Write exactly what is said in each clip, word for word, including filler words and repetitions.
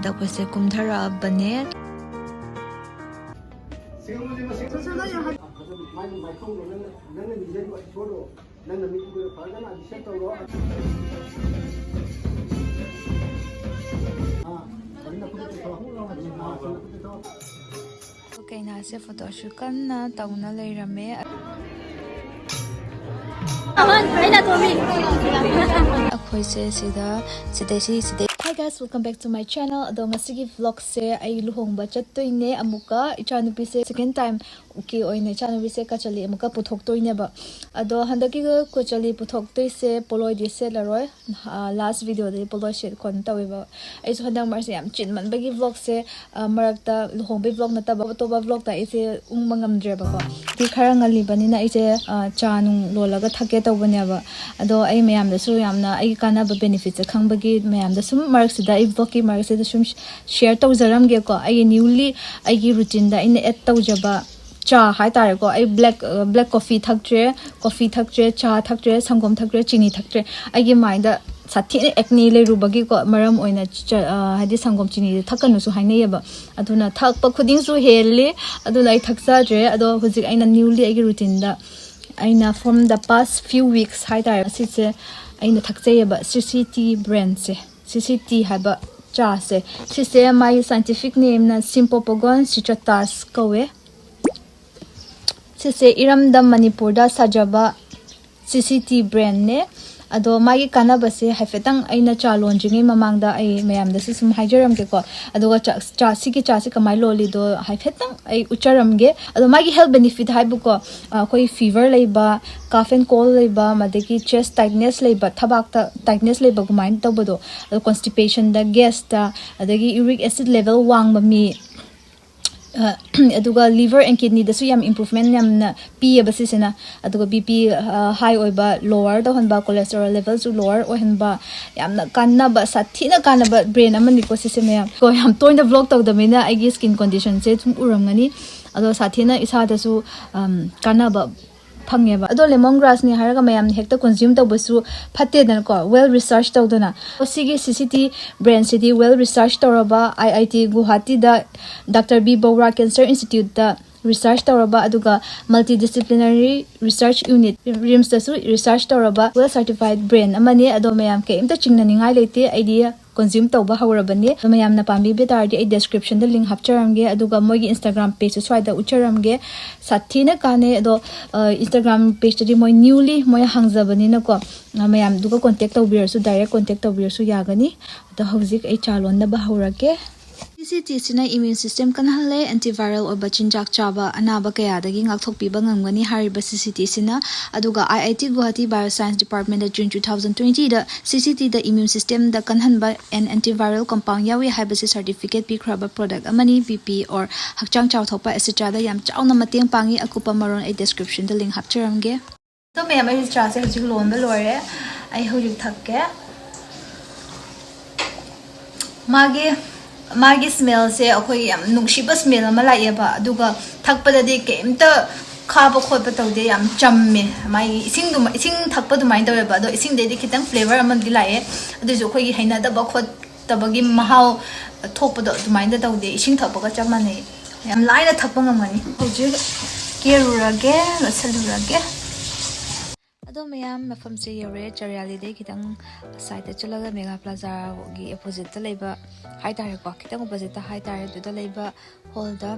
ꯑꯩꯈꯣꯏꯁꯦ ꯀꯨꯝꯊꯔꯛꯑꯕꯅꯦ꯫ ꯀꯩꯅꯥꯁꯦ ꯐꯣꯇꯣꯁꯨꯠ ꯀꯟꯅ ꯇꯧꯅ ꯂꯩꯔꯝꯃꯦ꯫ ꯑꯩꯈꯣꯏꯁꯦ ꯁꯤꯗ, ꯁꯤꯗꯩ, ꯁꯤ, ꯁꯤꯗꯩ꯫ Hi guys, welcome back to my channel. ꯑꯗꯣ ꯉꯁꯤꯒꯤ vlogꯁꯦ ꯑꯩ ꯂꯨꯍꯣꯡꯕ ꯆꯠꯇꯣꯏꯅꯦ꯫ ꯑꯃꯨꯛꯀ ꯏꯆꯥꯅꯨꯄꯤꯁꯦ second time ꯀꯤ ꯑꯣꯏꯅ ꯏꯆꯥꯅꯨꯄꯤꯁꯦ ꯀꯆꯂꯤ ꯑꯃꯨꯛꯀ ꯄꯨꯊꯣꯛꯇꯣꯏꯅꯦꯕ꯫ ꯑꯗꯣ ꯍꯟꯗꯛꯀꯤ ꯀꯆꯂꯤ ꯄꯨꯊꯣꯛꯇꯣꯏꯁꯦ ꯄꯣꯂꯣꯏꯗꯤ ꯁꯦꯠꯂꯔꯣꯏ꯫ ꯑ, last videoꯗꯗꯤ ꯄꯣꯂꯣꯏ ꯁꯦꯠ ꯈꯣꯠꯅ ꯇꯧꯋꯦꯕ꯫ ꯑꯩꯁꯨ ꯍꯟꯗꯛ ꯃꯔꯛꯁꯦ ꯌꯥꯝ ꯆꯤꯟꯃꯟꯕꯒꯤ vlogꯁꯦ, ꯑ, ꯃꯔꯛꯇ ꯂꯨꯍꯣꯡꯕꯩ vlog ꯅꯠꯇꯕ ꯑꯇꯣꯞꯄ vlogꯇ ꯑꯩꯁꯦ ꯎꯪꯕ ꯉꯝꯗ꯭ꯔꯦꯕꯀꯣ꯫ ꯗꯤ ꯈꯔ ꯉꯜꯂꯤꯕꯅꯤꯅ ꯑꯩꯁꯦ, ꯑ, ꯆꯥ ꯅꯨꯡ ꯂꯣꯜꯂꯒ ꯊꯛꯀꯦ ꯇꯧꯕꯅꯦꯕ꯫ ꯑꯗꯣ ꯑꯩ ꯃꯌꯥꯝꯗꯁꯨ ꯌꯥꯝꯅ ꯑꯩꯒꯤ ꯀꯥꯟꯅꯕ benefitꯁꯦ ꯈꯪꯕꯒꯤ ꯃꯌꯥꯝꯗ ꯁꯨꯝ ꯃꯔꯛꯁꯤꯗ, ꯑꯩ vlogꯀꯤ ꯃꯔꯛꯁꯤꯗ ꯁꯨꯝ share ꯇꯧꯖꯔꯝꯒꯦꯀꯣ꯫ ꯑꯩꯒꯤ newly ꯑꯩꯒꯤ routineꯗ ꯑꯩꯅ add ꯇꯧꯖꯕ ꯆꯥ ꯍꯥꯏꯇꯥꯔꯦꯀꯣ꯫ ꯑꯩ black, black coffee ꯊꯛꯇ꯭ꯔꯦ, coffee ꯊꯛꯇ꯭ꯔꯦ, ꯆꯥ ꯊꯛꯇ꯭ꯔꯦ, ꯁꯪꯒꯣꯝ ꯊꯛꯇ꯭ꯔꯦ, ꯆꯤꯅꯤ ꯊꯛꯇ꯭ꯔꯦ꯫ ꯑꯩꯒꯤ ꯃꯥꯏꯗ ꯁꯥꯊꯤꯅ acne ꯂꯩꯔꯨꯕꯒꯤꯀꯣ, ꯃꯔꯝ ꯑꯣꯏꯅ ꯆ-, ꯑ, ꯍꯥꯏꯗꯤ ꯁꯪꯒꯣꯝ ꯆꯤꯅꯤꯁꯦ ꯊꯛꯀꯅꯨꯁꯨ ꯍꯥꯏꯅꯩꯌꯦꯕ꯫ ꯑꯗꯨꯅ ꯊꯛꯄ ꯈꯨꯗꯤꯡꯁꯨ ꯍꯦꯜꯂꯤ꯫ ꯑꯗꯨꯅ ꯑꯩ ꯊꯛꯆꯗ꯭ꯔꯦ꯫ ꯑꯗꯣ ꯍꯧꯖꯤꯛ ꯑꯩꯅ newly ꯑꯩꯒꯤ routineꯗ ꯑꯩꯅ from the past few weeks ꯍꯥꯏꯇꯥꯔꯦ, ꯁꯤꯁꯦ ꯑꯩꯅ ꯊꯛꯆꯩꯌꯦꯕ, CCT brandꯁꯦ, CCT ꯍꯥꯏꯕ ꯆꯥꯁꯦ꯫ ꯁꯤꯁꯦ ꯃꯥꯒꯤ scientific nameꯅ Sympophagon citratus ꯀꯧꯋꯦ꯫ ꯁꯤꯁꯦ ꯏꯔꯝꯗꯝ ꯃꯅꯤꯄꯨꯔꯗ ꯁꯥꯖꯕ CCT brandꯅꯦ꯫ ꯑꯗꯣ ꯃꯥꯒꯤ ꯀꯥꯟꯅꯕꯁꯦ ꯍꯥꯏꯐꯦꯠꯇꯪ ꯑꯩꯅ ꯆꯥ ꯂꯣꯟꯗ꯭ꯔꯤꯉꯩ ꯃꯃꯥꯡꯗ ꯑꯩ ꯃꯌꯥꯝꯗꯁꯨ ꯁꯨꯝ ꯍꯥꯏꯖꯔꯝꯒꯦꯀꯣ꯫ ꯑꯗꯨꯒ ꯆꯥ, ꯆꯥ, ꯁꯤꯒꯤ ꯆꯥꯁꯤ ꯀꯃꯥꯏꯅ ꯂꯣꯜꯂꯤꯗꯣ ꯍꯥꯏꯐꯦꯠꯇꯪ ꯑꯩ ꯎꯠꯆꯔꯝꯒꯦ꯫ ꯑꯗꯣ ꯃꯥꯒꯤ health benefit ꯍꯥꯏꯕꯨꯀꯣ, ꯑ, ꯑꯩꯈꯣꯏ fever ꯂꯩꯕ, cough and cold ꯂꯩꯕ, ꯑꯗꯒꯤ chest tightness ꯂꯩꯕ, ꯊꯕꯥꯛꯇ tightness ꯂꯩꯕ ꯑꯗꯨꯃꯥꯏꯅ ꯇꯧꯕꯗꯣ, ꯑꯗꯣ constipationꯗ, gasꯇ, ꯑꯗꯒꯤ uric acid level ꯋꯥꯡꯕ ꯃꯤ, ꯑꯗꯨꯒ liver and kidneyꯗꯁꯨ ꯌꯥꯝ improvement ꯌꯥꯝꯅ ꯄꯤꯌꯦꯕ ꯁꯤꯁꯤꯅ꯫ ꯑꯗꯨꯒ BP high ꯑꯣꯏꯕ lower ꯇꯧꯍꯟꯕ, cholesterol levelꯁꯨ lower ꯑꯣꯏꯍꯟꯕ, ꯌꯥꯝꯅ ꯀꯥꯟꯅꯕ, ꯁꯥꯊꯤꯅ ꯀꯥꯟꯅꯕ brand ꯑꯃꯅꯤꯀꯣ ꯁꯤꯁꯦ ꯃꯌꯥꯝ꯫ ꯀꯣ, ꯌꯥꯝ ꯇꯣꯏꯅ vlog ꯇꯧꯗꯕꯅꯤꯅ ꯑꯩꯒꯤ skin conditionꯁꯦ ꯁꯨꯝ ꯎꯔꯝꯒꯅꯤ꯫ ꯑꯗꯣ ꯁꯥꯊꯤꯅ ꯏꯁꯥꯗꯁꯨ ꯀꯥꯟꯅꯕ ꯐꯪꯉꯦꯕ꯫ ꯑꯗꯣ lemon grassꯅꯤ ꯍꯥꯏꯔꯒ ꯃꯌꯥꯝꯅ ꯍꯦꯛꯇ consume ꯇꯧꯕꯁꯨ ꯐꯠꯇꯦꯗꯅꯀꯣ, well research ꯇꯧꯗꯅ꯫ ꯁꯤꯒꯤ CCT brandꯁꯤꯗꯤ well research ꯇꯧꯔꯕ, IIT ꯒꯨꯋꯥꯍꯥꯇꯤꯗ Doctor B Bora Cancer Instituteꯇ research ꯇꯧꯔꯕ, ꯑꯗꯨꯒ multidisciplinary research unit RIMSꯇꯁꯨ research ꯇꯧꯔꯕ well certified brand ꯑꯃꯅꯤ꯫ ꯑꯗꯣ ꯃꯌꯥꯝ ꯀꯩꯝꯇ ꯆꯤꯡꯅꯅꯤꯡꯉꯥꯏ ꯂꯩꯇꯦ꯫ ꯑꯩꯗꯤ consume ꯇꯧꯕ ꯍꯧꯔꯕꯅꯤ꯫ ꯑꯗꯣ ꯃꯌꯥꯝꯅ ꯄꯥꯝꯕꯤꯕ ꯇꯥꯔꯗꯤ ꯑꯩ descriptionꯗ link ꯍꯥꯞꯆꯔꯝꯒꯦ, ꯑꯗꯨꯒ ꯃꯣꯏꯒꯤ Instagram pageꯁꯨ ꯁ꯭ꯋꯥꯏꯗ ꯎꯠꯆꯔꯝꯒꯦ꯫ ꯁꯥꯊꯤꯅ ꯀꯥꯟꯅꯩ꯫ ꯑꯗꯣ Instagram pageꯇꯗꯤ ꯃꯣꯏ newly ꯃꯣꯏ ꯍꯥꯡꯖꯕꯅꯤꯅꯀꯣ, ꯃꯌꯥꯝꯗꯨꯒ contact ꯇꯧꯕꯤꯔꯁꯨ, direct contact ꯇꯧꯕꯤꯔꯁꯨ ꯌꯥꯒꯅꯤ꯫ ꯑꯗꯣ ꯍꯧꯖꯤꯛ ꯑꯩ ꯆꯥ ꯂꯣꯟꯅꯕ ꯍꯧꯔꯒꯦ꯫ CCTꯁꯤꯅ immune system ꯀꯟꯍꯜꯂꯦ, antiviral ꯑꯣꯏꯕ ꯆꯤꯟꯖꯥꯛ ꯆꯥꯕ ꯑꯅꯥꯕ ꯀꯌꯥꯗꯒꯤ ꯉꯥꯛꯊꯣꯛꯄꯤꯕ ꯉꯝꯒꯅꯤ ꯍꯥꯏꯔꯤꯕ CCTꯁꯤꯅ꯫ ꯑꯗꯨꯒ IIT Guwahati Bio Science Departmentꯗ June two thousand twentyꯗ CCTꯗ immune systemꯗ ꯀꯟꯍꯟꯕ and antiviral compound ꯌꯥꯎꯏ ꯍꯥꯏꯕꯁꯤ certificate ꯄꯤꯈ꯭ꯔꯕ product ꯑꯃꯅꯤ꯫ BP or ꯍꯛꯆꯥꯡ ꯆꯥꯎꯊꯣꯛꯄ etceteraꯗ ꯌꯥꯝ ꯆꯥꯎꯅ ꯃꯇꯦꯡ ꯄꯥꯡꯏ꯫ ꯑꯀꯨꯞꯄ ꯃꯔꯣꯜ ꯑꯩ descriptionꯗ link ꯍꯥꯞꯆꯔꯝꯒꯦ꯫ ꯑꯗꯣ ꯃꯌꯥꯝ, ꯑꯩ ꯆꯥꯁꯦ ꯍꯧꯖꯤꯛ ꯂꯣꯟꯕ ꯂꯣꯏꯔꯦ꯫ ꯑꯩ ꯍꯧꯖꯤꯛ ꯊꯛꯀꯦ꯫ ꯃꯥꯒꯤ ꯃꯥꯒꯤ smellꯁꯦ ꯑꯩꯈꯣꯏꯒꯤ ꯌꯥꯝ ꯅꯨꯡꯁꯤꯕ smell ꯑꯃ ꯂꯥꯛꯑꯦꯕ꯫ ꯑꯗꯨꯒ ꯊꯛꯄꯗꯗꯤ ꯀꯩꯝꯇ ꯈꯥꯕ ꯈꯣꯠꯄ ꯇꯧꯗꯦ, ꯌꯥꯝ ꯆꯝꯃꯦ꯫ ꯃꯥꯒꯤ ꯏꯁꯤꯡꯗꯨꯃ-, ꯏꯁꯤꯡ ꯊꯛꯄ ꯑꯗꯨꯃꯥꯏꯅ ꯇꯧꯋꯦꯕ꯫ ꯑꯗꯣ ꯏꯁꯤꯡꯗꯩꯗꯤ ꯈꯤꯇꯪ flavour ꯑꯃꯗꯤ ꯂꯥꯛꯑꯦ꯫ ꯑꯗꯨꯏꯁꯨ ꯑꯩꯈꯣꯏꯒꯤ ꯍꯩꯅꯗꯕ ꯈꯣꯠꯇꯕꯒꯤ ꯃꯍꯥꯎ ꯊꯣꯛꯄꯗꯣ ꯑꯗꯨꯃꯥꯏꯅ ꯇꯧꯗꯦ꯫ ꯏꯁꯤꯡ ꯊꯛꯄꯒ ꯆꯞ ꯃꯥꯟꯅꯩ꯫ ꯌꯥꯝ ꯂꯥꯏꯅ ꯊꯛꯄ ꯉꯝꯒꯅꯤ꯫ ꯍꯧꯖꯤꯛ ꯀꯦꯔꯨꯔꯒꯦ, ꯂꯣꯠꯁꯤꯜꯂꯨꯔꯒꯦ꯫ ꯑꯗꯣ ꯃꯌꯥꯝ, ꯃꯐꯝꯁꯦ ꯌꯧꯔꯦ꯫ ꯆꯔꯤꯌꯥꯂꯤꯗꯩ ꯈꯤꯇꯪ sideꯇ ꯆꯠꯂꯒ Megha Plazaꯒꯤ oppositeꯇ ꯂꯩꯕ ꯍꯥꯏꯇꯥꯔꯦꯀꯣ, ꯈꯤꯇꯪ oppositeꯇ ꯍꯥꯏꯇꯥꯔꯦ, ꯑꯗꯨꯗ ꯂꯩꯕ hallꯗ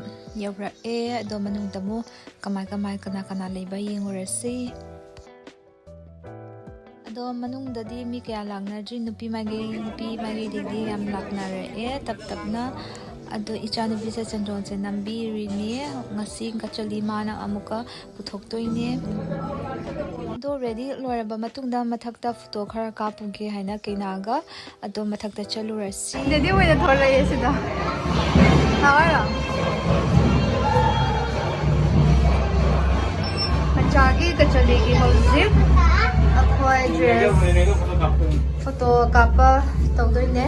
ꯌꯧꯔꯛꯑꯦ꯫ ꯑꯗꯣ ꯃꯅꯨꯡꯗ ꯑꯃꯨꯛ ꯀꯃꯥꯏ ꯀꯃꯥꯏ, ꯀꯅꯥ ꯀꯅꯥ ꯂꯩꯕ ꯌꯦꯡꯉꯨꯔꯁꯤ꯫ ꯑꯗꯣ ꯃꯅꯨꯡꯗꯗꯤ ꯃꯤ ꯀꯌꯥ ꯂꯥꯛꯅꯗ꯭ꯔꯤ, ꯅꯨꯄꯤ ꯃꯥꯏꯀꯩ, ꯅꯨꯄꯤ ꯃꯥꯏꯀꯩꯗꯒꯤꯗꯤ ꯌꯥꯝ ꯂꯥꯛꯅꯔꯛꯑꯦ ꯇꯞ ꯇꯞꯅ꯫ ꯑꯗꯣ ꯏꯆꯥꯅꯨꯄꯤꯁꯦ ꯆꯟꯗꯣꯟꯁꯦ ꯅꯝꯕꯤꯔꯤꯅꯦ꯫ ꯉꯁꯤ ꯀꯆꯂꯤ ꯃꯥꯅ ꯑꯃꯨꯛꯀ ꯄꯨꯊꯣꯛꯇꯣꯏꯅꯦ꯫ ꯑꯗꯣ ready ꯂꯣꯏꯔꯕ ꯃꯇꯨꯡꯗ ꯃꯊꯛꯇ photo ꯈꯔ ꯀꯥꯞꯄꯨꯒꯦ ꯍꯥꯏꯅ ꯀꯩꯅꯥꯒ ꯑꯗꯣ ꯃꯊꯛꯇ ꯆꯠꯂꯨꯔꯁꯤ꯫ Daddy ꯑꯣꯏꯅ ꯊꯣꯔꯛꯑꯦ ꯁꯤꯗ꯫ ꯂꯥꯛꯑꯣ ꯍꯥꯏꯔꯣ? ꯀꯥꯒꯤ ꯀꯆꯧꯂꯤꯒꯤ ꯍꯧꯖꯤꯛ ꯑꯩꯈꯣꯏ ꯗ꯭ꯔꯦꯁ ꯐꯣꯇꯣ ꯀꯥꯞꯄ ꯇꯧꯗꯣꯏꯅꯦ꯫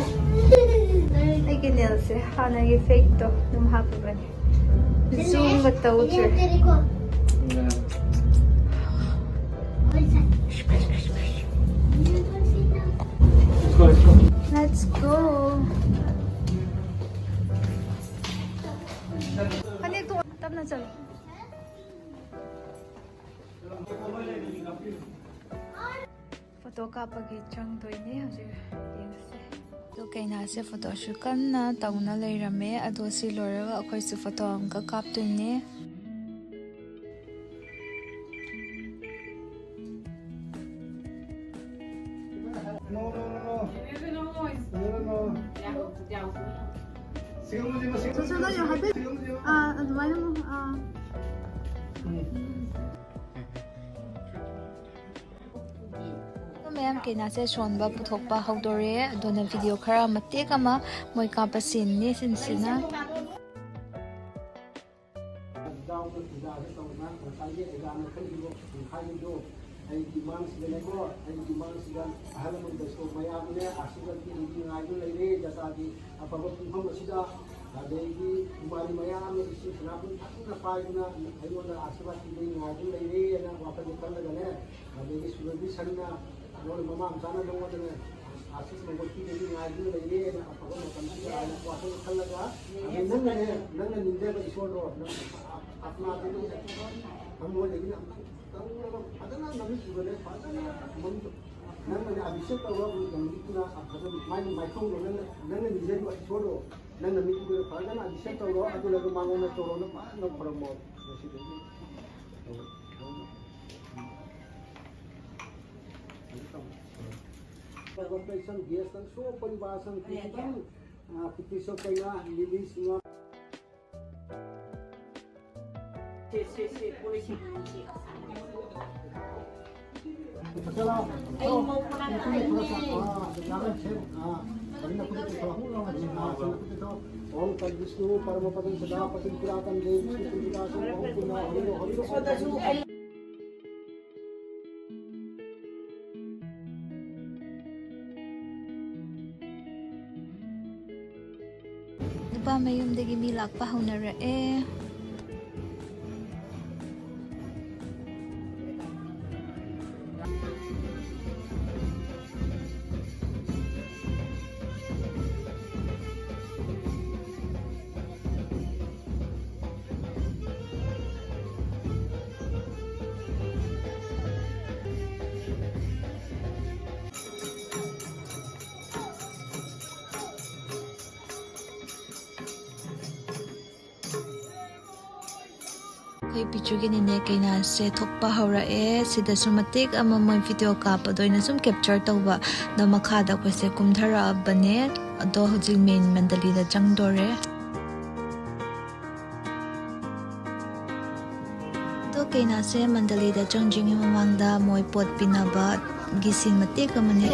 ꯑꯩꯒꯤ ꯅꯦꯜꯁꯦ ꯍꯥꯟꯅꯒꯤ ꯐꯦꯛꯇꯣ ꯑꯗꯨꯝ ꯍꯥꯞꯄꯕꯅꯦ꯫ ꯖꯨꯝꯒ ꯇꯧꯗ꯭ꯔꯦ꯫ Let's go. ꯐꯅꯦꯛꯇꯣ ꯇꯞꯅ ꯆꯠꯂꯣ꯫ ꯐꯣꯇꯣ ꯀꯥꯞꯄꯒꯤ ꯆꯪꯗꯣꯏꯅꯦ ꯍꯧꯖꯤꯛ꯫ ꯌꯦꯡꯉꯁꯦ꯫ ꯑꯗꯣ ꯀꯩꯅꯥꯁꯦ ꯐꯣꯇꯣꯁꯨ ꯀꯟꯅ ꯇꯧꯅ ꯂꯩꯔꯝꯃꯦ꯫ ꯑꯗꯣ ꯁꯤ ꯂꯣꯏꯔꯒ ꯑꯩꯈꯣꯏꯁꯨ ꯐꯣꯇꯣ ꯑꯃꯨꯛꯀ ꯀꯥꯞꯇꯣꯏꯅꯦ꯫ ꯅꯣ, ꯅꯣ, ꯅꯣ, ꯅꯣ꯫ ꯅꯣ, ꯅꯣ, ꯅꯣ꯫ ꯁꯤꯒꯨꯝꯕꯁꯤ, ꯃꯁꯤ ꯁꯣ, ꯁꯣ, ꯅꯣ, ꯌꯥꯝ ꯍꯥꯏꯐꯦꯠ꯫ ꯁꯤꯒꯨꯝꯕꯁꯤ꯫ ꯑꯥ, ꯑꯗꯨꯃꯥꯏꯅ ꯑꯃꯨꯛ, ꯑꯥ꯫ ꯎꯝ꯫ ꯑꯗꯣ ꯃꯌꯥꯝ ꯀꯩꯅꯥꯁꯦ ꯁꯣꯟꯕ ꯄꯨꯊꯣꯛꯄ ꯍꯧꯗꯣꯔꯦ꯫ ꯑꯗꯨꯅ ꯚꯤꯗꯤꯑꯣ ꯈꯔ ꯃꯇꯦꯛ ꯑꯃ ꯃꯣꯏ ꯀꯥꯞꯄ ꯁꯤꯟꯅꯤ ꯁꯤꯟꯁꯤꯅ꯫ ꯌꯥꯎꯅ ꯄꯨꯖꯥꯁꯦ ꯇꯧꯗꯅ ꯉꯁꯥꯏꯒꯤ ꯑꯩꯒꯥꯅ ꯈꯜꯂꯤꯕ ꯍꯥꯏꯕꯗꯨ ꯑꯩꯒꯤ ꯃꯥꯡꯁꯤꯗꯅꯦꯀꯣ, ꯑꯩꯒꯤ ꯃꯥꯡꯁꯤꯗ ꯑꯍꯜ ꯂꯃꯟꯗꯁꯨ ꯃꯌꯥꯝꯅꯦ ꯑꯥꯁꯤꯔꯕꯥꯗ ꯄꯤꯕꯒꯤ ꯉꯥꯏꯗꯨꯅ ꯂꯩꯔꯦ꯫ ꯖꯇ꯭ꯔꯥꯒꯤ ꯑꯐꯕ ꯄꯨꯡꯐꯝ ꯑꯁꯤꯗ ꯑꯗꯩꯗꯤ ꯏꯃꯥꯅꯤ ꯃꯌꯥꯝ ꯑꯃ ꯏꯁꯤꯡ ꯁꯅꯥꯕꯨꯟ ꯐꯖꯅ ꯄꯥꯏꯗꯨꯅ ꯑꯩꯉꯣꯟꯗ ꯑꯥꯁꯤꯔꯕꯥꯗ ꯄꯤꯕꯒꯤ ꯉꯥꯏꯗꯨꯅ ꯂꯩꯔꯦꯅ ꯋꯥꯈꯜꯗ ꯈꯜꯂꯒꯅꯦ, ꯑꯗꯒꯤ ꯁꯨꯔꯕꯤ ꯁꯟꯅ ꯅꯉꯣꯟꯗ ꯃꯃꯥ ꯃꯆꯥꯅ ꯅꯉꯣꯟꯗꯅꯦ ꯑꯥꯁꯤꯁ ꯃꯒꯣꯠ ꯄꯤꯕꯒꯤ ꯉꯥꯏꯗꯨꯅ ꯂꯩꯔꯦꯅ ꯑꯐꯕ ꯃꯇꯝꯁꯤꯗ ꯍꯥꯏꯅ ꯋꯥꯈꯜ ꯈꯜꯂꯒ, ꯑꯗꯩ ꯅꯪꯅꯅꯦ, ꯅꯪꯅ ꯅꯤꯡꯖꯕ ꯏꯁꯣꯔꯗꯣ ꯅꯪ ꯑꯥꯇꯃꯥꯗꯒꯤ ꯊꯃꯣꯏꯗꯒꯤꯅꯦ ꯑꯝꯇꯪ ꯇꯧꯔꯒ ꯐꯖꯅ ꯅꯨꯃꯤꯠꯇꯨꯗꯅꯦ ꯐꯖꯅ ꯃꯃꯤꯠ ꯅꯪꯅꯅꯦ ꯑꯚꯤꯁꯦꯛ ꯇꯧꯔ ꯅꯨꯃꯤꯠꯇꯨꯅ ꯐꯖꯅ ꯃꯥꯏ ꯃꯥꯏꯊꯣꯡꯗꯣ ꯅꯪꯅ, ꯅꯪꯅ ꯅꯤꯡꯖꯔꯤꯕ ꯏꯁꯣꯔꯗꯣ ꯅꯪ ꯅꯨꯃꯤꯠꯇꯨꯗ ꯐꯖꯅ ꯑꯚꯤꯁꯦꯛ ꯇꯧꯔꯣ, ꯑꯗꯨ ꯂꯣꯏꯔꯒ ꯃꯉꯣꯟꯗ ꯆꯣꯔꯣꯅ ꯐꯖꯅ ꯈꯨꯔꯨꯝꯃꯣ꯫ ꯉꯁꯤꯗꯒꯤ ꯁꯣ ꯄꯔꯤꯕꯥꯔ ꯁꯪ ꯀꯤꯔꯇꯟ, ꯑ, ꯄꯤꯇ꯭ꯔꯤ ꯁꯣ ꯀꯩꯅꯥ, ꯂꯤꯂꯤ ꯁꯤꯡꯍ꯫ ओम तद्विष्णु परम पदम सदा पतिम पुरातन देव विष्णु पुरातन ओम पुण्य हरि हरि। ꯃꯌꯨꯝꯗꯒꯤ ꯃꯤ ꯂꯥꯛꯄ ꯍꯧꯅꯔꯛꯑꯦ꯫ ꯑꯩꯈꯣꯏ ꯄꯤꯆꯨꯒꯤꯅꯤꯅꯦ, ꯀꯩꯅꯥꯁꯦ ꯊꯣꯛꯄ ꯍꯧꯔꯛꯑꯦ꯫ ꯁꯤꯗꯁꯨ ꯃꯇꯦꯛ ꯑꯃ ꯃꯣꯏ ꯚꯤꯗꯤꯑꯣ ꯀꯥꯞꯄꯗꯣ ꯑꯩꯅ ꯁꯨꯝ ꯀꯦꯞꯆꯔ ꯇꯧꯕ꯫ ꯑꯗꯣ ꯃꯈꯥꯗ ꯑꯩꯈꯣꯏꯁꯦ ꯀꯨꯝꯊꯔꯛꯑꯕꯅꯦ꯫ ꯑꯗꯣ ꯍꯧꯖꯤꯛ ꯃꯦꯟ ꯃꯟꯗꯂꯤꯗ ꯆꯪꯗꯣꯔꯦ꯫ ꯑꯗꯣ ꯀꯩꯅꯥꯁꯦ ꯃꯟꯗꯂꯤꯗ ꯆꯪꯗ꯭ꯔꯤꯉꯩ ꯃꯃꯥꯡꯗ ꯃꯣꯏ ꯄꯣꯠ ꯄꯤꯅꯕꯒꯤ ꯁꯤꯟ ꯃꯇꯦꯛ ꯑꯃꯅꯦ꯫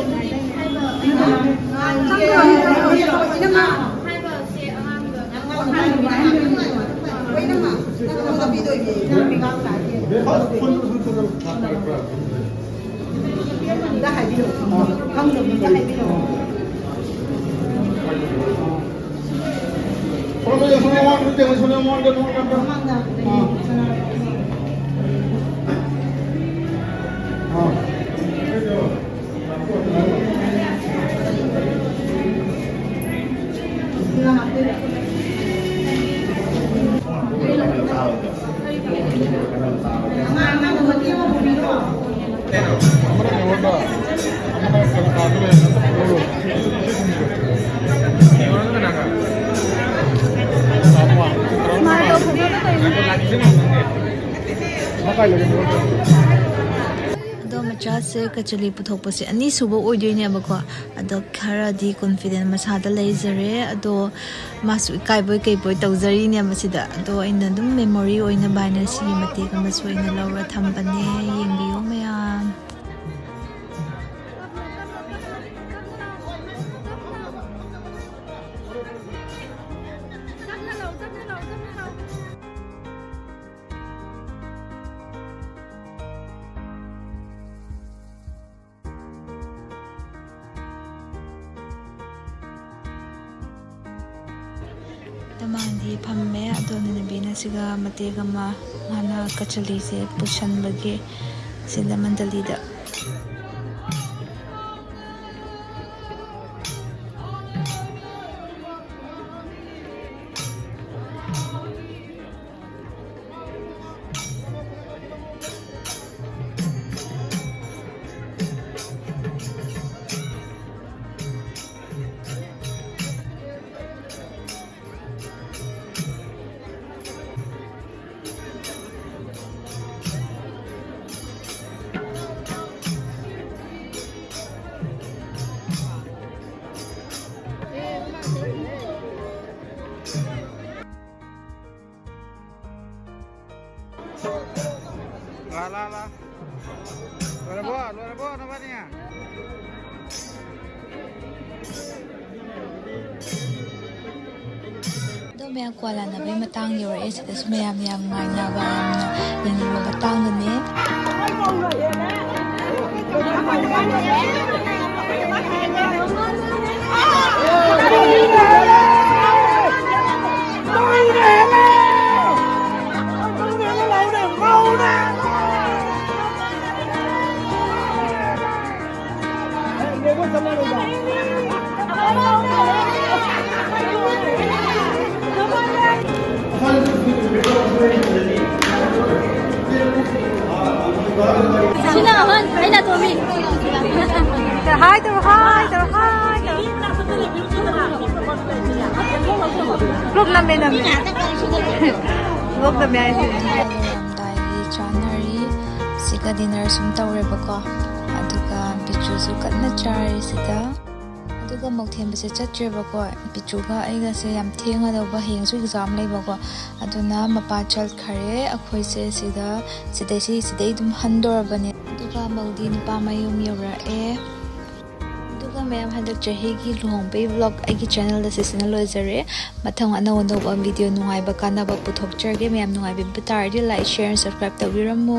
ꯑꯗꯣ ꯃꯆꯥꯁꯦ ꯀꯆꯂꯤ ꯄꯨꯊꯣꯛꯄꯁꯦ ꯑꯅꯤꯁꯨꯕ ꯑꯣꯏꯗꯣꯏꯅꯦꯕꯀꯣ꯫ ꯑꯗꯣ ꯈꯔꯗꯤ ꯀꯣꯟꯐꯤꯗꯦꯟ ꯃꯁꯥꯗ ꯂꯩꯖꯔꯦ꯫ ꯑꯗꯣ ꯃꯥꯁꯨ ꯏꯀꯥꯏꯕꯣꯏ ꯀꯩꯕꯣꯏ ꯇꯧꯖꯔꯤꯅꯦ ꯃꯁꯤꯗ꯫ ꯑꯗꯣ ꯑꯩꯅ ꯑꯗꯨꯝ ꯃꯦꯃꯣꯔꯤ ꯑꯣꯏꯅꯕ ꯍꯥꯏꯅ ꯁꯤꯒꯤ ꯃꯇꯦꯛ ꯑꯃꯁꯨ ꯑꯩꯅ ꯂꯧꯔ ꯊꯝꯕꯅꯦ꯫ ꯌꯦꯡꯕꯤꯌꯨ ꯃꯌꯥꯝ꯫ ꯃꯥꯗꯤ ꯐꯝꯃꯦ, ꯑꯗꯣ ꯅꯨꯄꯤꯅ ꯁꯤꯒ ꯃꯇꯦꯛ ꯑꯃ ꯃꯥꯅ ꯀꯆꯂꯤꯁꯦ ꯄꯨꯁꯟꯕꯒꯤ ꯁꯤꯗ ꯃꯟꯗꯂꯤꯗ꯫ ꯂꯥ, ꯂꯥ, ꯂꯥ꯫ ꯂꯣꯏꯔꯕꯣ? ꯂꯣꯏꯔꯕꯣ ꯅꯕꯥꯅꯤ? ꯑꯗꯣ ꯃꯌꯥꯝ ꯀ꯭ꯋꯥ ꯂꯥꯟꯅꯕꯒꯤ ꯃꯇꯥꯡ ꯌꯧꯔꯛꯑꯦ꯫ ꯁꯤꯗꯁꯨ ꯃꯌꯥꯝ ꯌꯥꯝ ꯉꯥꯏꯅꯕ, ꯌꯥꯝꯅ ꯌꯦꯡꯅꯤꯡꯕ ꯃꯇꯥꯡꯗꯨꯅꯦ꯫ ꯁꯤꯅ ꯑꯍꯟ, ꯑꯩꯅ ꯑꯇꯣꯝꯕꯤ꯫ ꯍꯥꯏ ꯇꯧꯔꯣ, ꯍꯥꯏ ꯇꯧꯔꯣ, ꯍꯥꯏ ꯇꯧꯔꯣ꯫ ꯕ꯭ꯂꯣꯛ ꯅꯝꯃꯦ, ꯅꯝꯃꯦ꯫ ꯕ꯭ꯂꯣꯛ ꯅꯝꯃꯦ ꯍꯥꯏꯁꯤꯅꯦ꯫ ꯂꯣꯏꯔꯝꯗꯥꯏꯒꯤ ꯆꯥꯅꯔꯤ꯫ ꯁꯤꯒ ꯗꯤꯅꯔ ꯁꯨꯝ ꯇꯧꯔꯦꯕꯀꯣ꯫ ꯑꯗꯨꯒ ꯕꯤꯆꯨꯁꯨ ꯀꯟꯅ ꯆꯥꯔꯤ ꯁꯤꯗ꯫ ꯑꯗꯨꯒ ꯃꯧ ꯊꯦꯝꯕꯁꯦ ꯆꯠꯇ꯭ꯔꯦꯕꯀꯣ꯫ ꯕꯤꯆꯨꯒ ꯑꯩꯒꯁꯦ ꯌꯥꯝ ꯊꯦꯡꯉꯗꯧꯕ, ꯍꯌꯦꯡꯁꯨ ꯑꯦꯛꯖꯥꯝ ꯂꯩꯕꯀꯣ꯫ ꯑꯗꯨꯅ ꯃꯄꯥ ꯆꯠꯈ꯭ꯔꯦ꯫ ꯑꯩꯈꯣꯏꯁꯦ ꯁꯤꯗ, ꯁꯤꯗꯩ, ꯁꯤ, ꯁꯤꯗꯩ ꯑꯗꯨꯝ ꯍꯟꯗꯣꯔꯕꯅꯦ꯫ ꯑꯗꯨꯒ ꯃꯧꯗꯤ ꯅꯨꯄꯥ ꯃꯌꯨꯝ ꯌꯧꯔꯛꯑꯦ꯫ ꯑꯗꯨꯒ ꯃꯌꯥꯝ, ꯍꯟꯗꯛ ꯆꯍꯤꯒꯤ ꯂꯨꯍꯣꯡꯕꯒꯤ ꯕ꯭ꯂꯣꯛ ꯑꯩꯒꯤ ꯆꯦꯅꯦꯜꯗ ꯁꯤꯁꯤꯅ ꯂꯣꯏꯖꯔꯦ꯫ ꯃꯊꯪ ꯑꯅꯧ ꯑꯅꯧꯕ ꯚꯤꯗꯤꯑꯣ ꯅꯨꯡꯉꯥꯏꯕ ꯀꯥꯟꯅꯕ ꯄꯨꯊꯣꯛꯆꯔꯒꯦ꯫ ꯃꯌꯥꯝ ꯅꯨꯡꯉꯥꯏꯕꯤꯕ ꯇꯥꯔꯗꯤ like, share, subscribe ꯇꯧꯕꯤꯔꯝꯃꯨ꯫